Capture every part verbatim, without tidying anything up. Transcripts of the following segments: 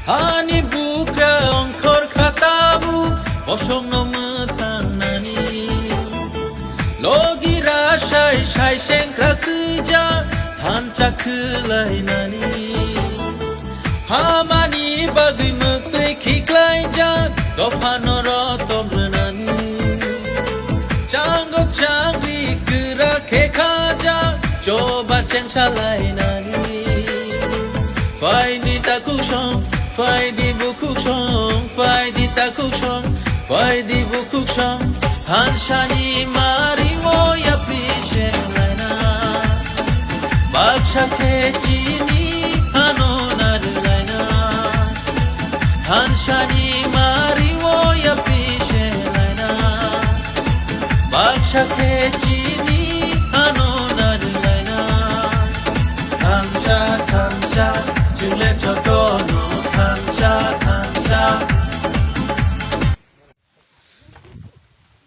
Hani bugra ongkhor khatabu bosongno mwthangnani. Logi rasai sai sengkrak twijak thansa khwlainani. Hamani bagwi mwktwi khiklaijak dophano rotom rwnani. Chango changri kwra khe khajak choba chengsa lainani. Phaidi takuksong, phaidi bukhuksong, phaidi takuksong, phaidi bukhuksong. Thansani mari moya pise laina. Baksa khe chini hano narwlaina. Thansani mari moya pise laina. Baksa khe chini hano narwlaina. Thansa, thansa, chwle jotono thansa, thansa.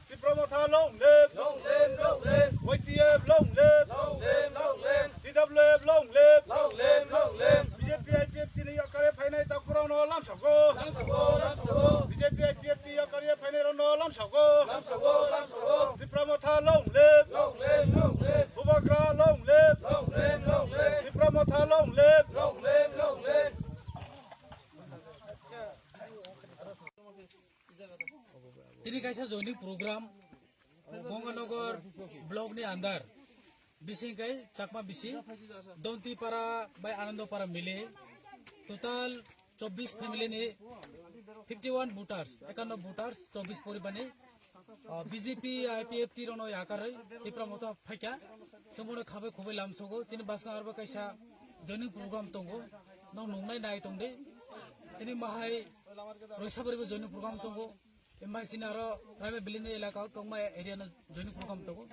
Tipra Motha long live! Long live, long live! Y T F long live! Long live, long live! T W F long live! Long live, long live! B J P I P F T ni yakare phainai takurano lamsao. Lamsao, lamsao. B J P I P F T yakare phainai rano lamsao. Lamsao, lamsao. Tipra Motha long live! Long live, long live! Bubagra long live! Long live, long live! Tipra Motha long live! Long live, long live! Tini kaisa joining program Ganganagar block ni under bising kai Chakma bising Dontipara bai Anandopara mile total chobbish family ni fifty one voters, ekanno voters, chobbish poribar ni, ah, B J P, I P F T rokno yakarwi Tipra Motha phaikha. Chwngbono khabai khubai lamsogo. Chini bwskango arbo kaisa joining program tongo. Nong nungnai nai tongdi. Chini mahai Roisabaribo joining program tongo. Embai sini aro Raima Valley ni elaka o tongma area no joining program tongo.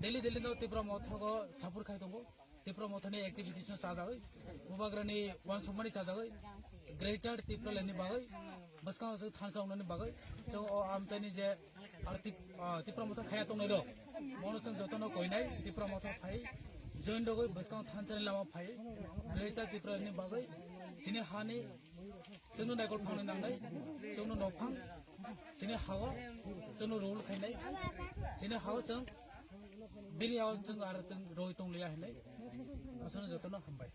Daily daily no Tipra Motha go support khai tongo. Tipra Motha ni activities no chajagwi, Bubagra ni uansukmani chajagwi, Greater Tipraland ni bagwi, bwskango se thansa wngnani bagwi, chwng o amchaini je aro Tip-, ah, Tipra Motha khaya tongnai rok, mono chwng jotono koinai Tipra Motha phai join rogwi bwskango thansa ni lama phai, Greater Tipraland ni bagwi, chini hani Chwngno naikol phangni nangnai, chwngno nophang, chini hao, chwngno rule khainai, chini hao chwng bini hao chwng aro chwng roi tongliya hinai. Aswkno jotono hambai.